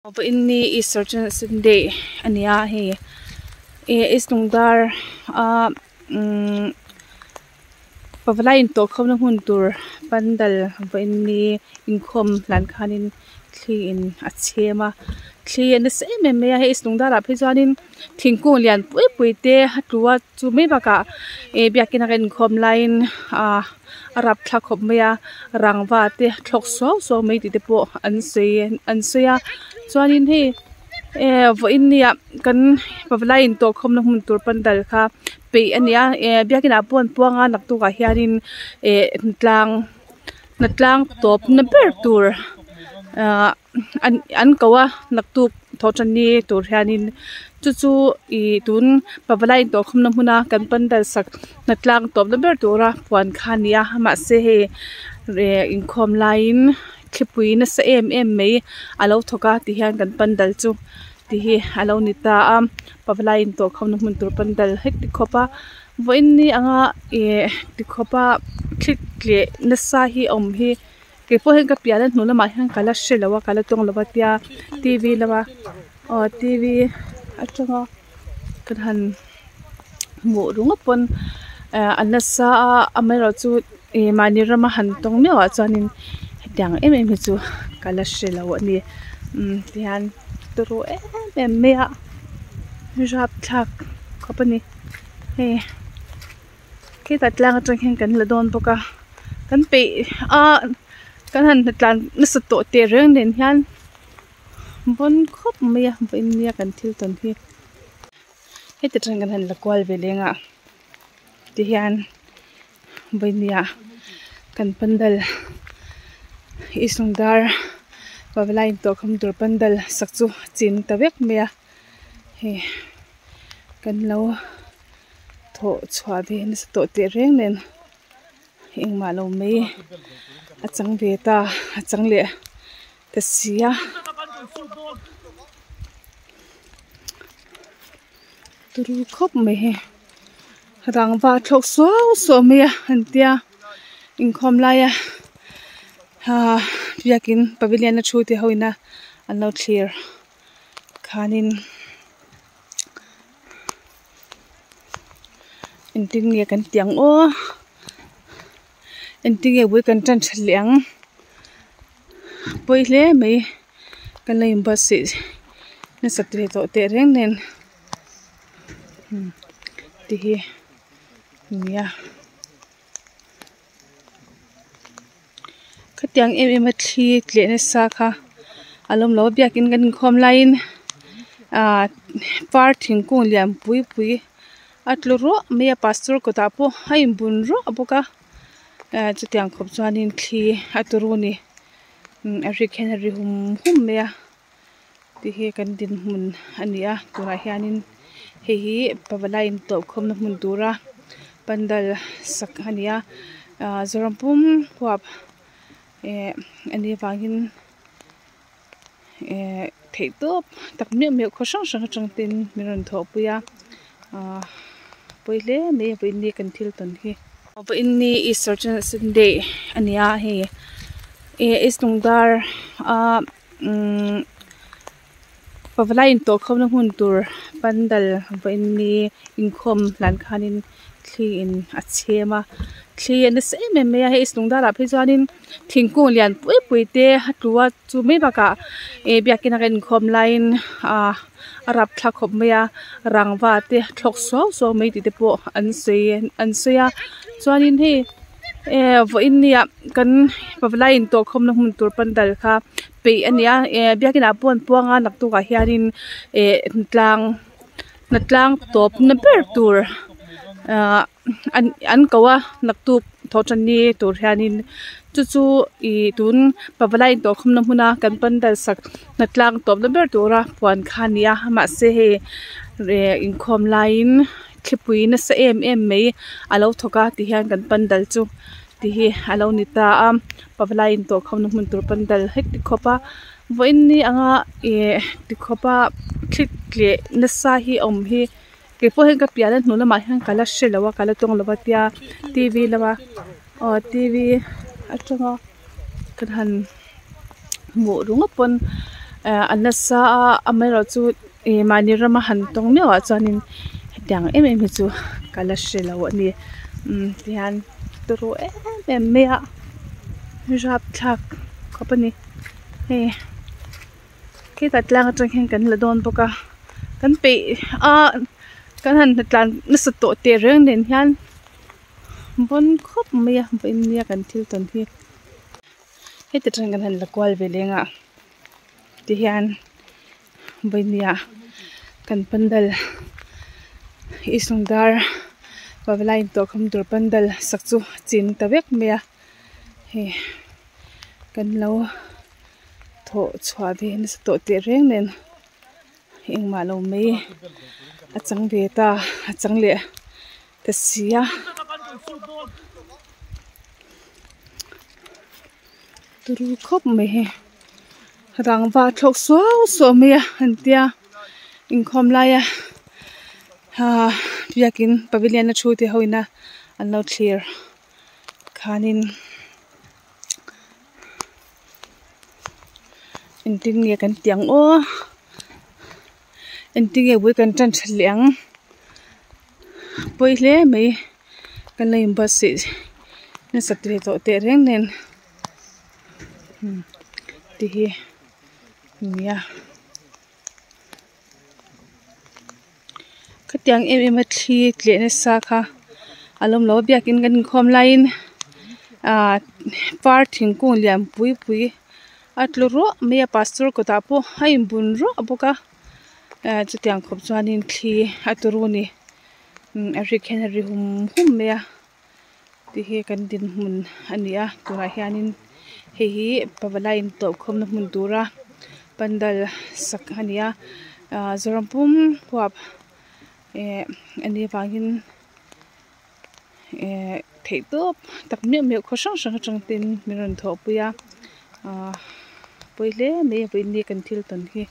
Vawiin ni Easter Sunday a ni a hei ih East Lungdar a umm pavalai intawh khawmna hmun tur pandal vawiin ni inkhawm hlan khanin thli in a chhem a thli a nasa em em mai a hei East Lungdar ah phei chuanin thingkung lian pui pui te a tlu a chu mai bakah ih biakin a kan inkhawm laiin ah a rapthlak khawp mai a rangva te thlawk suau suau mai tih te pawh an sawi an sawi a chuanin hei eh vawiin ni ah kan pavalai intawh khawmna hmun tur pandal kha peih a ni a eh biakin ah pawh an puang a naktuk ah hianin eh tlang hnatlang tawp na ber tur ah an an ko a naktuk thawh tan ni tur hianin chu chu ih tun pavalai intawh khawmna hmuna kan pandal sak hnatlang tawpna ber tura puan kha a ni a mahse hei eh inkhawm laiin thlipui nasa em em mai a lo thawk a ti hian kan pandal chu ti hi a lo ni ta a pavalai intawh khawmna hmun tur pandal heti khawp a vawiin ni anga ih ti khawp a thli tleh nasa hi a awm hi. Kei pawh hian ka pian a hnu lamah hian ka la hre lo a ka la tawng lo a tia t v lama aw t v atanga kan han hmuh ringawt pawn eh a nasa a amaherawhchu ih mahni rama han tawng meuh ah chuanin hetiang em em hi chu ka la hre lo a ni umm tihian turu em em mai a rapthlak khawp a ni hei. Khitah tlang atang hian kan la dawn bawk a kan peih a kan han tlan nasa tawh teh reng nen hian bawn khawp mai a vawiin nia kan thil tawn hi heti tang kan han la kual ve leng a tihian vawiin nia kan pandal isungdar pavalai intawh khawm tur pandal sak chu a chin ta vek mai a hei kan lo. Thawh chhuah ve nasa tawh teh reng nen engmah lo mai a chang ve ta a chang leh ta si a turu khawp mai hei rangva thlawk suau suau mai a an tia inkhawm laia ah biakin pavilion a thu te ho ina an lo thlir khanin. Engtin nge kan tih ang aw engtin nge bul kan tan that leh ang pawi hle mai kan lo in buatsaih nasa ve tawh teh reng nen ti hi nia khatiang em em a thli tleh nasa kha a lawm lo a biakin kan inkhawm laiin ah par thingkung lian pui pui a tlu ruah mai a pastor kawtah pawh a inbun ruah bawk a eh chutiang khawp chuanin thli a turu a ni a rik hian a ri hum hum mai a tih hi kan dinhmun a ni a tunah hianin hei hi pavalai intawh khawmna hmun tura pandal sak a ni a ah zoram pum huap eh a nih avangin eh theih tawp tak meuh meuh khaw hrang hrang atang ten min rawn thawhpui a ah pawi hle mai a vawiin ni kan thil tawn hi. Vawiin ni Easter Sunday a ni a hei eh East Lungdar a. Umm pavalai intawh khawmna hmun tur pandal vawiin ni inkhawm hlan khanin thli in a chhem a thli a nasa em em mai a hei lungdar ah phei chuanin thingkung lian pui pui te a tlu a chu mai bakah ih biakin a kan inkhawm laiin ah a rapthlak khawp mai a rangva te thlawk suau suau mai tih te pawh an sawi an sawi a chuanin hei eh vawiin ni ah kan pavalai intawh khawmna hmun tur pandal kha peih a ni a eh biakin ah pawh an puang a naktuk ah hianin eh hnatlang hnatlang tawp na ber tur ah an an ko a naktuk thawh tan ni tur hianin chu chu ih tun pavalai intawh khawmna hmuna kan pandal sak hnatlang tawp na ber tura puan kha a ni a mahse hei eh inkhawm laiin. Thlipui nasa em em mai a lo thawk a ti hian kan pandal chu ti hi a lo ni ta a pavalai intawh khawmna hmun tur pandal heti khawp a vawiin ni anga ih ti khawp a thli tleh nasa hi a awm hi kei pawh hian ka pian a hnu lamah hian ka la hre lo a ka la tawng lo a tia t v lama aw t v atanga kan han hmuh ringawt pawn. A nasa a amaherawhchu ih mahni rama han tawng meuh ah chuanin hetiang em em hi chu ka la hre lo a ni umm tihian turu em em mai a rapthlak khawp a ni hei khitah tlang atang hian kan la dawn bawk a kan peih a kan han tlan nasa tawh teh reng nen hian bawn khawp mai a vawiin nia kan thil tawn hi. Heti tang kan han la kual ve leng a tihian vawinia kan pandal isungdar pavalai intawhkhawm tur pandal sak chu a chim ta vek mai a hei kan lo thawh chhuah ve nasa tawh teh reng nen engmah lo mai a chang ve ta a chang leh ta si a. Turu khawp mai hi rangva thlawk suau suau mai a an tia inkhawm laia ahh biakin pavilion a thu te ho ina an lo thlir khanin engtin nge kan tih ang aw engtin nge bul kan tan that leh ang pawi hle mai kan lo inbuatsaih nasa ve tawh teh reng nen ti hi nia khatiang em em a thli tleh nasa kha a lawm lo a biakin kan inkhawm laiin ah par thingkung lian pui pui a tlu ruah mai a pastor kawtah pawh a inbun ruah bawk a eh chutiang khawp chuanin thli a turu a ni a rik hian a ri hum hum mai a ti hi kan dinhmun a ni a tunah hianin hei hi pavalai intawh khawmna hmun tura pandal sak a ni a ah zoram pum huap eh a nih avangin eh theih tawp tak meuh meuh khaw hrang hrang atang ten min rawn thawhpui a ah pawi hle mai a vawiin ni kan thil tawn hi.